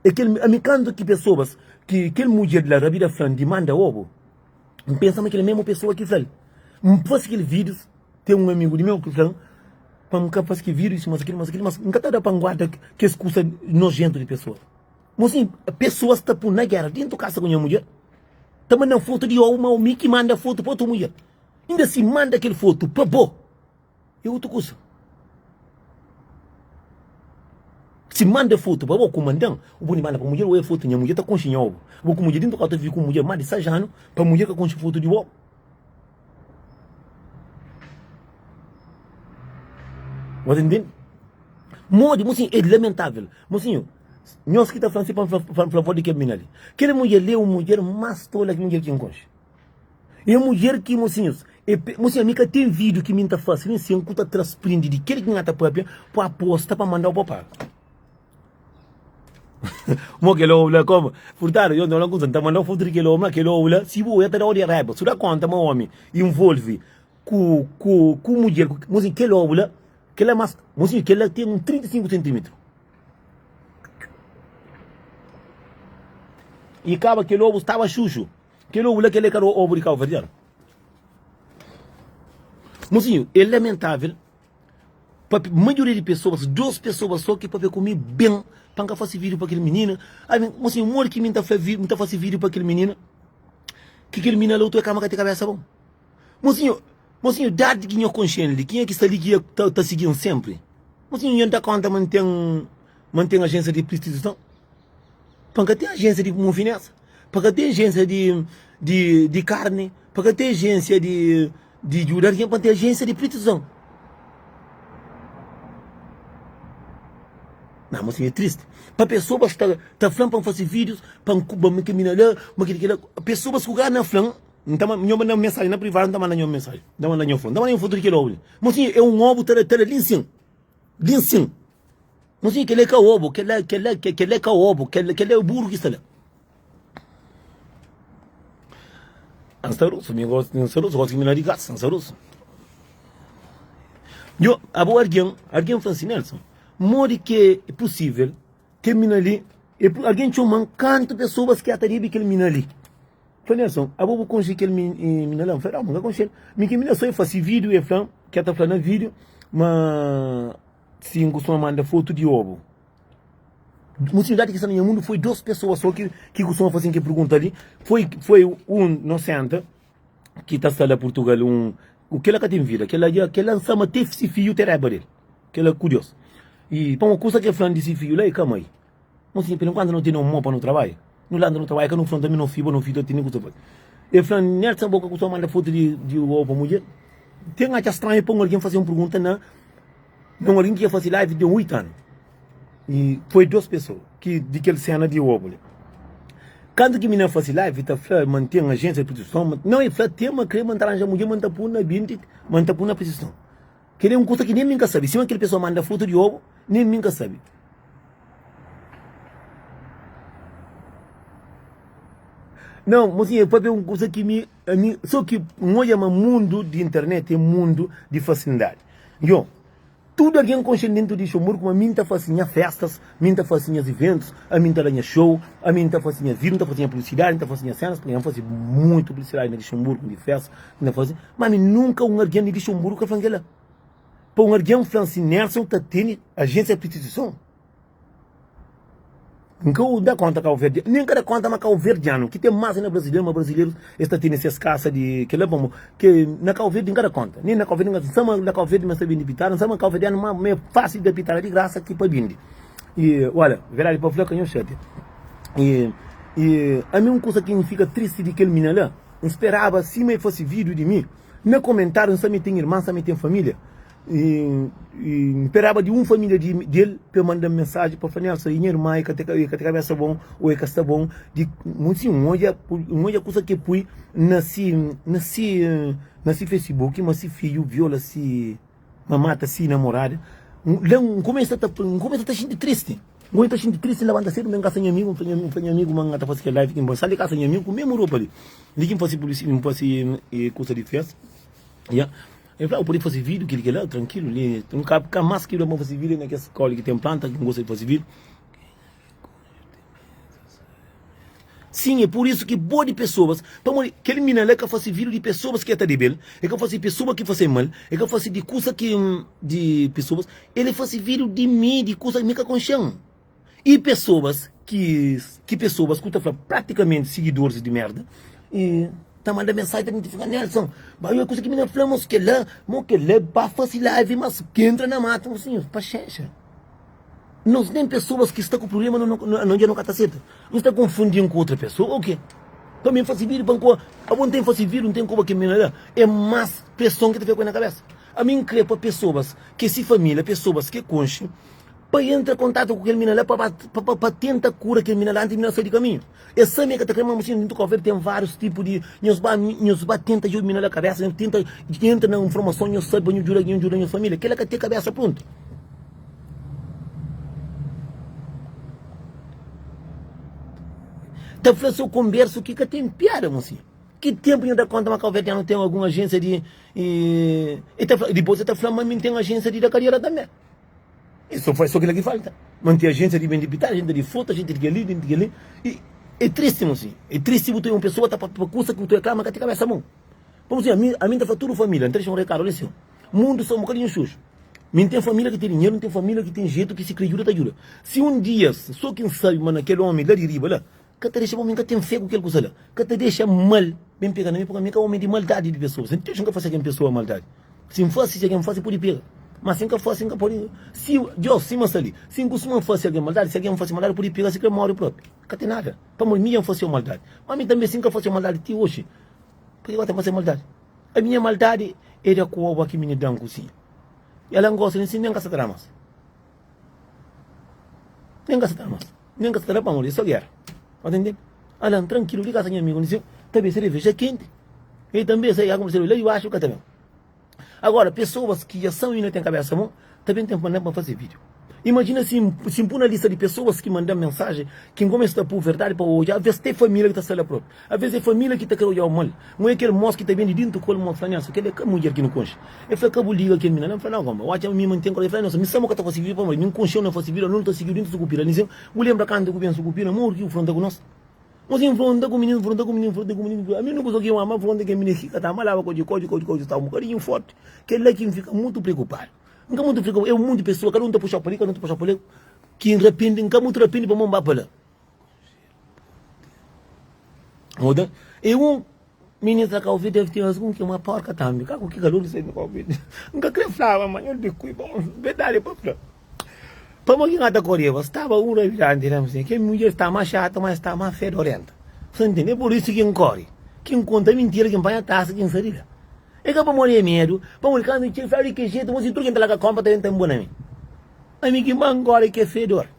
É kel, ami kantu ki pesoas, ki kel mudjer di la rabida fla-m di manda obu, N pensa ma kel mesmu pesoa ki fla-l. N fase kel vídius, ten un amigu di meu ki fla-m pa N ka fase kel vídiu, mas kel, mas kel, mas N ka ta da pa N guarda kes kusa nojentu di pesoa. Mosinhu, pesoas ta pun na géra dentu kasa ku nha mudjer, ta manda-m fotu di obu, ma mi ki manda fotu pa otu mudjer. Inda si manda kel fotu pa bo. É otu kusa. Si manda fotu pa bo ku mandan, bu pode manda pa mudjer, oia fotu nha mudjer ta konxe nha obu. Bo ku mudjer dintu kau ta vive ku mudjer mas di 6 anu pa mudjer ka konxe fotu di bo. Bo ta ntende? Modi, mosinhu, é lamentavel. Mosinhu, nhos ki ta fla si pa N fla di kel mina li. Kel mudjer li é un mudjer mas tola ki mudjer ki N konxe. É mudjer ki, mosinhus, é pe, mosinhu, ami ka ten vídiu ki mi N ta fase nen sen ku ta tra sprindi di kel ki N ta papia pa aposta pa manda-u pa paga. Mo kel obu la komu? Furtadu, yo N ta kusa, N ta manda-u fotu di kel obu la, kel obu la, si bu oja ta da-u di raiba. Su da konta ma omi involvi ku, ku, ku mudjer, ku, mosinhu, kel obu la, kel la mas, mosinhu, kel la ten un 35 sentimetru. I kaba kel obu staba xuxu. Kel obu la, kel é ka obu di kauverdianu. Mosinhu, é lamentável pa maioria di pesoas, dos pesoas só ki papia ku mi ben pa N ka fase vídiu pa kel minina. Ami, mosinhu, modi ki mi N ta fla N ta fase vídiu pa kel minina ki kel minina la otu é kama ka ten kabesa bon. Mosinhu, mosinhu, dadi ki nho konxe-m li, kenha ki sta li ki ta, ta sigi-m senpri? Mosinhu, nho da konta ma N ten, ma N ten ajénsia di prostituison? Pa N ka ten ajénsia di mufinesa? Pa ka ten ajénsia di, di, di karni? Pa ka ten ajénsia di, di djuda algen? Pa N ten ajénsia di prostituison? Não, mosinhu, é tristi. Pa pesoas ta, ta fla-m pa N fase vídius, pa N, pa N kamina la, ma kel-li, kel-la. Pesoas ku gana fla-m. N ta nho manda-m mensajen na privadu, N ta manda nho mensajen. N ta manda nho fotu. N ta manda nho fotu di kel obu li. Mosinhu, é un obu ta da, ta da li nsin. Li nsin. Mosinhu, kel-la é ka obu, kel-la, kel-la, kel-la é ka obu, kel-la, kel-la é buru ki sta la. N sta rusu, mi gosta, N sta rusu, gosta ki mi la di kasa, N sta rusu. Nho, abo algen, algen fla si, Nelson, modi ki é pusível kel mina li, é, algen txoma-m kantu pesoas ki ata debe kel mina li. Fla Nelson, abo bu konxe kel mina la? N fla, nau, N ka konxe-l. Mi ki mina so e fase vídiu, e fla-m, ke ta fla na vídiu ma si N kustuma manda fotu di obu. Musidadi ki sta na nha mundu foi dos pesoa so ki ki kustuma fase-m kel pergunta li. Foi foi un nosenta ki ta sta la Purtugal, un kel-la ka ten vida, kel-la dja kel-la N sa ma te si fiju te raiba del, kel-la ku Deus. I pamodi kusa ke fla-m di si fiju la i ka mai. Mosinha, per enkuantu no tene un mo pa no trabadja. No lanta no trabadja, ka no fla-m tanbe no fiba, no fita tene kusa fasi. E fla-m, Nelson, bo ka kustuma manda fotu di di obu pa mudjer? Ten atxa stranhu pa un algen fase un pergunta na na un algen ki dja fase live ten 8 anu. I foi dos pesoa ki di kel sena di obu li. Kantu ki mina fase live, ta fla ma N ten ajensia di prostituison, ma nau, e fla ten ma kre ma N ta ranja mudjer ma N ta pui na binti, ma N ta pui na prostituison. Kel-li é un kusa ki nen mi N ka sabe. Sima kel pesoa manda fotu di obu, nen mi N ka sabe. Não, mocinha, eu papia un kusa ki mi, ami, só ki N odja ma mundu di internet é mundu di fasilidadi. Yo, tudu algen konxe dentu di Luxemburgo ma mi N ta fase nha festas, mi N ta fase nhas iventus, ami N ta da nha show, ami N ta fase nha vida, N ta fase nha publisidadi, N ta fase nha senas, porque N fase muitu publisidadi na Luxemburgo, di festa N ta fase, ma ami nunka un algen di Luxemburgo ka fla-m kel-la. Pa un algen fla-m si Nelson ta tene ajénsia di prostituison. N ka da konta kauverdianu, nen ka da konta ma kauverdianu ki ten mas na brazileru, ma brazilerus es ta tene ses kasa di kila pamo ke na Kau Verdi N ka da konta, nen na Kau Verdi N ka N sa ma na Kau Verdi ma es ta bindi pitada, N sa ma kauverdianu ma ma é fasil da pitada di grasa ki pa bindi. I olha, verdadi pa fla ka nhos xatia. I i ami un kusa ki N fika tristi di kel mina la, N speraba sima e fasi video di mi, na komentariu N sa mi ten irma, N sa mi ten familia. I N peraba di un familia di el pa el manda-m mensaji pa fla, Nelson, nha irma e ka ten kabesa bon o e ka sta bon. Di si N odja N odja kusa ki e pui na si na si na si facebook ma si fiju viola si ma mata si namorada. La N kumesa ta N kumesa ta xinti tristi. N kumesa ta xinti tristi, N labanta sedu, N ben kasa nha amigu, N fla nha amigu ma N ta fasi kel live ki N sali di kasa nha amigu ku mesmu ropa li. Li ki N fasi N fasi kusa di festa. Ya. El fla, bu pode faze vídiu kel kel la, trankilu li. N ka ka más ki da pa N faze vídiu na kes skóla ki ten planta ki N gosta di faze vídiu. Sin, é pur isu ki bo di pesoas, pamodi kel mina la ka fase vídiu di pesoas ki el ta debe-l, el ka fase pesoas ki fase mal, el ka fase di kusa ki di pesoas, el fase vídiu di mi, di kusa ki mi ka konxe-m. I pesoas ki ki pesoas ku ta fla pratikamenti sigidoris di merda i ta manda mensaji ta identifika Nelson ba oi kusa ki mina fla mos kela mo kela ba fasi live mas ki entra na mata mo sinhor paxenxa nos nem pesoas ki sta ku problema no no dja no ka ta seta no sta konfundin ku outra pesoa ou ke pa mi fasi video pa nkoa abo n ten fasi video n ten koba ke mina la é mas preson ki ta fika ku el na kabesa ami n kre pa pesoas ke si familia pesoas ke konxi Pa entra kontatu ku kel mina la pa pa pa tenta kura kel mina la antis mina sai di kaminhu. E sa mi ka ta kre ma mosinhu dintu Cabo Verde ten varius tipu di nhos ba nhos ba tenta djobi mina la kabesa nhos tenta entra na informason nhos sabi pa nhu djuda nhu djuda nhos familia kela ka ten kabesa prontu. Ta fla so konbersu ki ka ten piada mosinhu. Ki tempu nhu da konta ma Cabo Verdianu ten algun ajensia di e ta fla dipos e ta fla ma mi ten ajensia di da kariera tanbe. E so faz so kila ki falta. Manti agência di bende pitada, gente di foto, gente di keli, gente di keli. E é triste, mocinho. É triste bu tem um pessoa tá pa kusa que bu reclama ka ti cabeça bom. Vamos dizer, a mim, a mim tá fa tudo família, não deixa um recado ali assim. Mundo só um bocadinho xuxo. Mim tem família que tem dinheiro, não tem família que tem jeito que se crê ajuda, tá ajuda. Se um dia, só quem sabe, mas naquele homem lá de riba lá, Ka ta dexa pa mi, N ka ten fé ku kel kuza la. Ka ta dexa mal ben pega na mi, purkauza mi ka omi di maldadi di pesoas. N ka fase algen pesoa maldadi. Si N fase, si algen fase, pode pega. Ma si N ka fase, N ka pode. Si Deus, sima sta li, si N kustuma fase algen maldadi, si algen fase maldadi, pode pega, si kre more propi. Ka ten nada. Pamodi mi dja N fase-u maldadi. Ma mi tanbe, si N ka fase-u maldadi ti oxi, purki gosi ta fase maldadi? Ami nha maldadi é da koba ki mi da-m kusinha. Ela N gosta di si, nen ka sa ta da mas. Nen ka sa ta da mas. Nen ka sa ta da pamodi é so gera. Ba ta ntende? Ala-m trankilu di kasa nha amigu di ta ben sereveja kenti. El tanbe sai ya kuma sereveja la di baxu ka ta ben. Agora pesoas ki dja são inda ten kabesa mon ta ben ten pa faze video. Imajina si si N pui na lista di pesoas ki manda-m mensajen ki N kumesa ta pui verdadi pa odja aves te familia ki ta sta la propi. Aves é familia ki ta kre odja-u mal. N oja kel mos ki ta ben di dintu ku el mos fla Nelson kel é ka mudjer ki nu konxe. El fla ka bu liga kel mina la. N fla nau gomba oca mi ma N ten korajen. El fla Nelson mi sa ma ka ta fase video pamodi mi N konxe-u na fase video nu ta sigiu dintu sukupira. Nsin Bu lembra kantu ku ben sukupira modi ki bu fronta ku nos? Nos infronta ku mininu, fronta ku mininu, fronta ku mininu. Ami nu kusa ki N ama fronta kel mininu ki ka ta ama laba kodji, kodji, kodji, kodji staba un bokadinhu forti. Kel la ki N fika mutu preokupadu. N ka mutu preokupadu, é un monti pesoa, kada un ta puxau pa li, kada un ta puxau pa li, ki N rapende, N ka mutu rapende pamodi N ba pa la. Oda, é un Minista ka ovi deve ten algun ki uma porka tambi ka ku ki kalor di sai ka ovi N ka kre flaba ma nhos di kui bon verdadi pa fla pamo ki N ta koreba staba un rabidanti la si kel mudjer sta ma xata ma sta ma fedorenta sa ntende é por isu ki N kori ki N konta mintira ki N panha tasa ki N sai di la é ka pamodi é medu pamodi kantu N txega fla di ki jetu mo si tudu kin ta la ka konpa ta ben ta nbua na mi ami ki ma N kori ke fedor.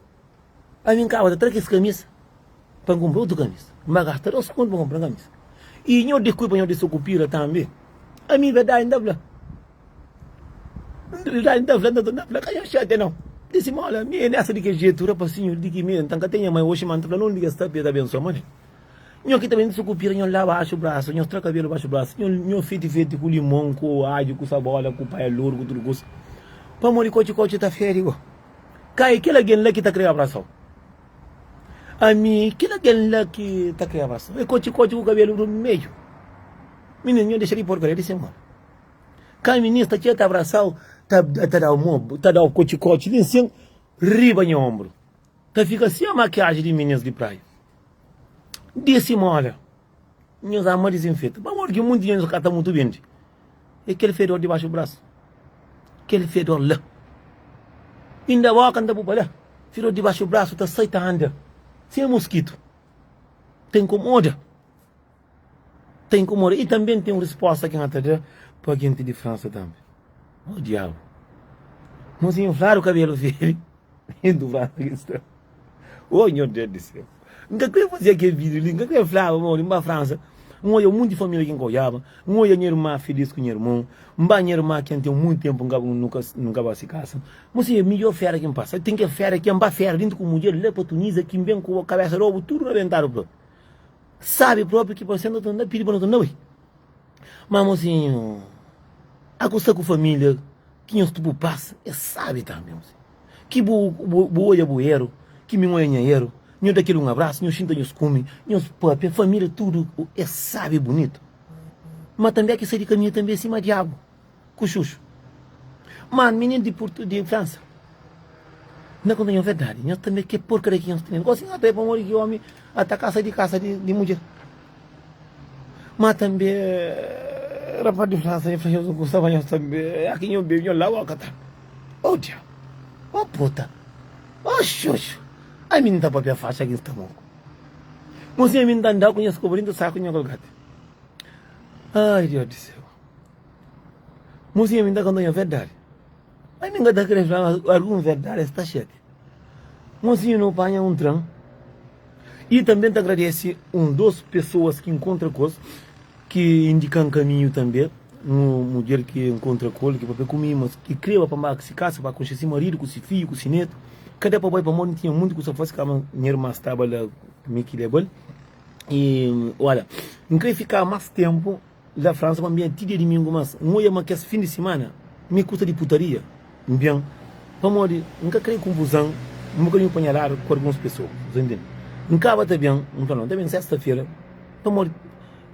Ami N kaba ta tra kes kamisa pa N kunpra otu kamisa. N ba gasta dos kontu pa N kunpra un kamisa. I nho di kulpa nho di sukupira tambi. Ami verdadi N ta fla. Verdadi N ta fla, N ta fla, ka nho xatia nau. Disi ma ola, mi é nessa di kel jetu, rapasinhu di ki mi, nta N ka ten nha mai oxi, ma N ta fla na undi ki el sta pa el ta abensua ma ne. Nho ki ta ben di sukupira, nho laba baxu brasu, nho tra kabelu baxu brasu, nho nho feti feti ku limon, ku adju, ku sabola, ku paia loru, ku tudu kusa. Pamodi kotxi kotxi ta fedi go. Ka é kel algen la ki ta krê abrasa-u. Ami, kel algen la ki ta krê abrasa-u. É kotxi-kotxi ku kabelu brumedju. Mininu, nho dexa di porkaria di se modi. Ka mininu sta txeu ta abrasa-u, ta ta da-u mo, ta da-u kotxi-kotxi li nsin, riba nha onbru. Ta fika sima makiaji di minis di praia. Di si moda. Nhos ama dizinfeta. Pamodi ki munti di nhos ka ta mutu bindi? É kel fedor dibaxu brasu. Kel fedor la. Inda boka nta bu pa la. Fedor dibaxu brasu ta sai ta anda. Sima moskitu. Ta inkomoda. Ta inkomoda. I tanbe ten un risposta ki N ta da pa kenti di Fransa tanbe. Oh diabu. Mosinhu fladu kabelu fedi. Dentu Fransa ki sta. Oh nho Deus di séu. N ka kre fazia kel vídiu li, N ka kre flaba ma N ba Fransa, N odja un monti família ki N ka odjaba, N odja nha irma filis ku nha irmon, N ba nha irma ki N ten monti ténpu N ka N ka ba si kasa. Mo si é midjór féria ki N pasa. Ten kel féria ki N ba féria dentu ku mudjer la pa Tunísia ki N ben ku kabésa di obu tudu rabentadu propi. Sabi propi ki pa senta ta pidi pa nu ta bai. Ma mosinhu. A ku sta ku família ki nhos tudu pasa é sabi tambi mosi. Ki bu bu odja bu eru, ki mi n'odja nha eru, nho da kel un abrasu, nho xinta nhos kume, nhos papia, família tudu é sabi é bunitu. Ma tambi a ki sai di kaminhu tambi é sima diabu ku xuxu. Ma mininu di purtu di Fransa na konta nho verdadi, nhos tambi ke porkaria ki nhos tene. Gosi nha ta pamodi ki omi ata kasa di kasa di mudjer. Ma tanbe rapaz di Fransa nha fla nhos gosta ma nhos tanbe aki nho bebe nho laba ka ta oh diabu oh puta oh xoxo ami nta papia faxi aki nsta moku mosinha ami nta anda ku nha skova dintu saku nha kolgati ai dios di seu mosinha ami nta konta nho verdadi. Ami N ka ta kre fla ma algun verdadi es ta xatia. Mosinhu nu panha un tren i tanbe N ta agradese un dos pesoas ki nkontra ku es ki indikan kaminhu tanbe. Un mudjer ki nkontra ku el ki papia ku mi ma ki kreba pa N ba si kasa pa konxe si maridu ku si fidju ku si netu. Ka da pa bai pamodi N tinha munti kusa pa fase kama nha irma staba la mi ki lebal. I ola N kre fika mas tenpu. La Fransa pa N ben ti dia dimingu mas N oia ma kes fin di simana mi kusa di putaria N ben pamodi N ka kre kunfuzan N bu ka nhu panha ladu ku alguns pesoa bu ta ntende N kaba ta ben N fla no N ta ben sesta fera pamodi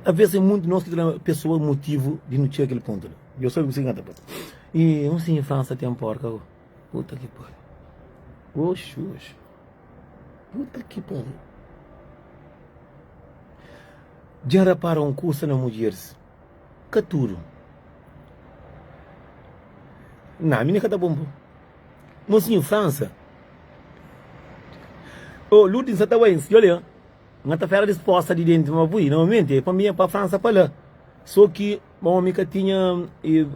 aves é munti nos ki ta da pesoa motivu di nu txiga kel pontu la Deus sabi kuse ki N ta pasa i un sin Fransa ten porka go puta ki pariu oxi oxi puta ki pariu. Dja N rapara un kusa na mudjeris, ka tudu. Na, mi ka ta bon po. Mosinhu Fransa. Oh, Lourdes, N sa ta bai. Olha, N ta fera disposta di denti ma pui, normalmenti é pa mi pa Fransa pa la. So ki omi ka tinha,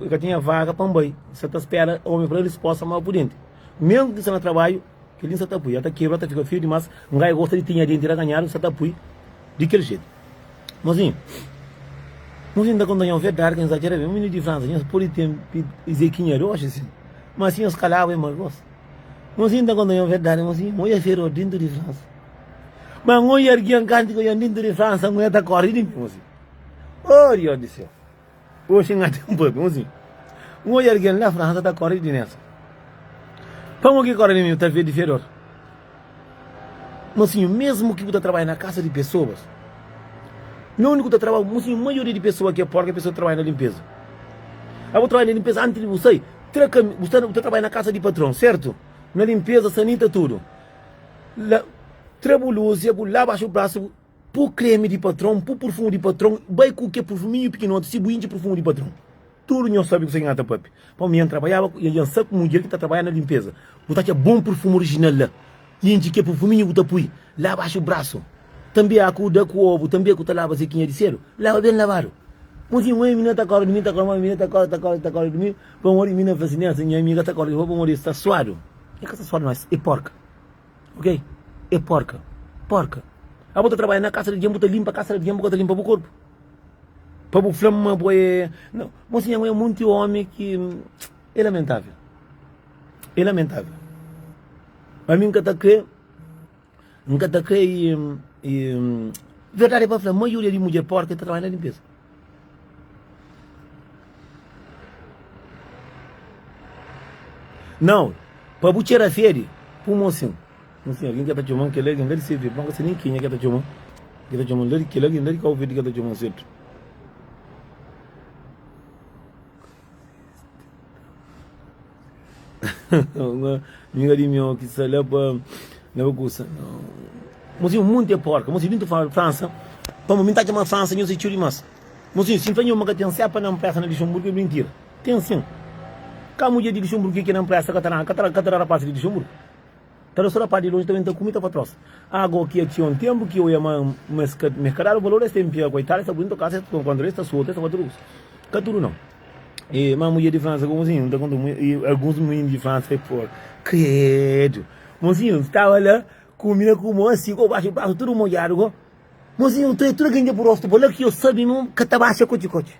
ka tinha vaga pa N bai. N sa ta spera omi fla risposta ma pu denti. Mesmu ki N sta na trabadju. Kel-li N sa ta pui. El ta kebra, ta fika fiu dimás. N ka gosta di tinha denti raganhadu, N sa ta pui di kel jetu. Mozinhu, mozinhu, N ta konta nhos verdadi ka nhos atxa ben. Un mininu di Fransa, nhos pode ten Zekinha di oxi, sin, ma si nhos kalaba é mal gosi. Mozinhu, N ta konta nhos verdadi, mozinhu, N odja fedor dintu di Fransa. Ma N odja algen kantu ki odja-m dintu di Fransa, N odja ta kori di mi, mozinhu. Oh, Dios di seu! Oxi N ka ten papia, un sin. N odja algen la Fransa ta kore di Nelson. Pamo ki kore di mi, ta fedi fedor. Mosinhu, mesmu ki bu ta trabadja na kasa di pesoas, na undi ku ta trabadja, mosinhu, maioria di pesoa ki é porka é pesoa ki trabadja na limpeza. Abo trabadja na limpeza antis di bu sai, tra kami, bu sta, bu ta trabadja na kasa di patron, sertu? Na limpeza, sanita tudu. La, tra bu luzia, bu laba baxu brasu, Pu kremi di patron, pu purfumu di patron, bai ku ke purfuminhu pikinoti si bu intxi purfumu di patron. Tudu nhos sabi kuse ki nha ta papia. Pamodi mi N trabadjaba ku, N sa ku mudjer ki ta trabadja na limpeza. Bu ta atxa bon purfumu orijinal la. Intxi ke purfuminhu bu ta pui la baxu brasu. Tanbe a ku da ku obu, tanbe ku ta laba zekinha di sedu. Laba ben labadu. Mosinhu, mãe mina ta kore di mi, ta kore, mãe mina ta kore, ta kore, ta kore di mi. Pamodi mina fla si, Nelson, nha amiga ta kore di bo pamodi sta suadu. E ka sta suadu mas, e porka. Ok é porka porka abo ta trabalha na kasa di algen bu ta limpa kasa di algen bu ka ta limpa bu korpu pa bu fla-m ma bo é não mosinha é munti omi ki é lamentável é lamentável ami n ka ta kre n ka ta kre e, e verdade é pa fla maioria di mudjer porka ta trabalha na limpeza Não, pa bu txera fedi, pu mon sin. Mon sin, algen ke ta txoman kel algen la di CV, pa N ka sa nen kenha ke ta txoman, ke ta txoman la di kel algen la di Kau Verdi ke ta txoman sertu. Amiga di meu ki sta la pa la pa kusa. Mozinho, munti é porka. Mozinho, bintu fala Fransa. Pamo, mi ta atxa ma Fransa nhos é txeu dimas. Mozinho, si N fla nho ma ka ten sepa na npresa na Luxemburgo é mintira. Ten sin. Ka mudjer di Luxemburgo ki na npresa ka ta ka ta ka ta da rapaz di Luxemburgo. Ta da so rapaz di lonji ta ben ta kume ta fa trosa. Ago ki atxia un tempu ki oia ma ma es ka ma es ka dadu valor es ten pia koitadu es ta brinta kasa es ta kontra es ta sota es ta fa tudu kusa. Ka tudu nau. E ma mudjer di Fransa ku mozinhu, N ta konta e alguns mininu di Fransa e por kredu. Mozinhu, N staba la ku mina ku mo asi ku baxu brasu tudu modjadu go. Mozinhu, N tudu algen dja bu rostu pa la ki yo sabi ma ka ta baxa kotxi kotxi.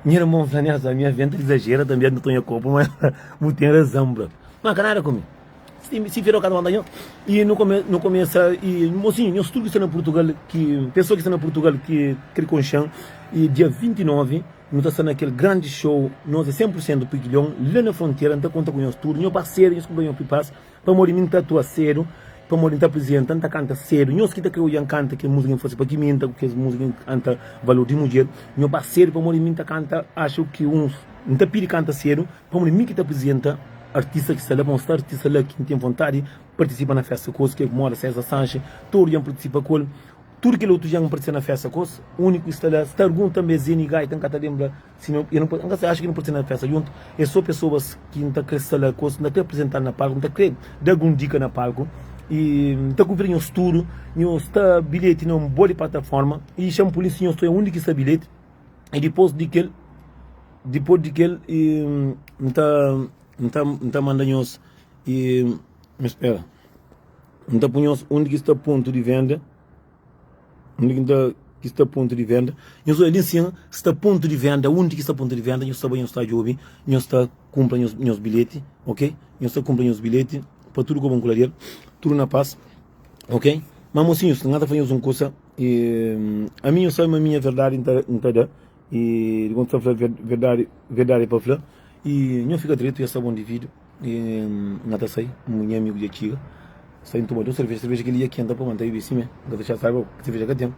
Nha irmon fla nha sa, nha venta izajera tanbe, N ta tonha kopu, ma bu ten razan, bro. Ma ka nada ku mi. Si fidjo ka ta manda nho. I nu kome nu kumesa i mosinhu nhos tudu ki sta na Purtugal ki pesoa ki sta na Purtugal ki kre konxe-m i dia 29 nu ta sta na kel grandi show nos é 100 pur sentu Pikilhon la na frontera N ta konta ku nhos tudu nho ba sedu nhos kunpra nho pipas pamodi mi N ta atua sedu pamodi N ta aprizenta N ta kanta sedu nhos ki ta kre odja-m kanta kel múzika ki N fase pa Kiminta ku kes múzika ki N kanta valor di mudjer nho ba sedu pamodi mi N ta kanta axu ki uns N ta pidi kanta sedu Pamodi mi ki ta aprizenta artista ki sta la, pamodi sta artista la ki N ten vontadi partisipa na festa ku os, ki é moda César Sanches, todo dja N partisipa ku el, tudu kel otu dja N partisipa na festa ku os, úniku ki sta la, sta algun tanbe Zeni Gaita, N ka ta lenbra si no, N ka sa, axu ki no partisipa na festa djuntu, é so pesoas ki N ta kre sta la ku os, N ta kre aprizental na palku, N ta kre da algun dika na palku, i N ta kunfia nhos tudu, nhos sta bilheti na un bo di plataforma, i Xampulin si nhos ta oia undi ki sta bilheti. I dipôs di kel, dipôs di kel, i N ta, N ta, N ta manda nhos i, mi spera, N ta pui nhos undi ki sta pontu di venda, undi ki N ta, ki sta pontu di venda. Nhos odja li nsin, sta pontu di venda, undi ki sta pontu di venda, nhos ta bai, nhos ta djobe, nhos ta kunpra nhos, nhos bilheti, ok? Nhos ta kunpra nhos bilheti pa tudu kobon kula di el, tudu na pas, ok? Ma mosinhus, N ka ta fla nhos un kusa. E ami nhu sabe ma minha verdadi N ta da E di konta fla verdadi, verdadi é pa fla E nhu fika dretu, dja sta bon di vida E N ta sai, nha amigu dja txiga Sai N toma dos serveja, serveja kel-li dja kenta pa N ta bebe simé N ka ta txá sabe, serveja ka ten.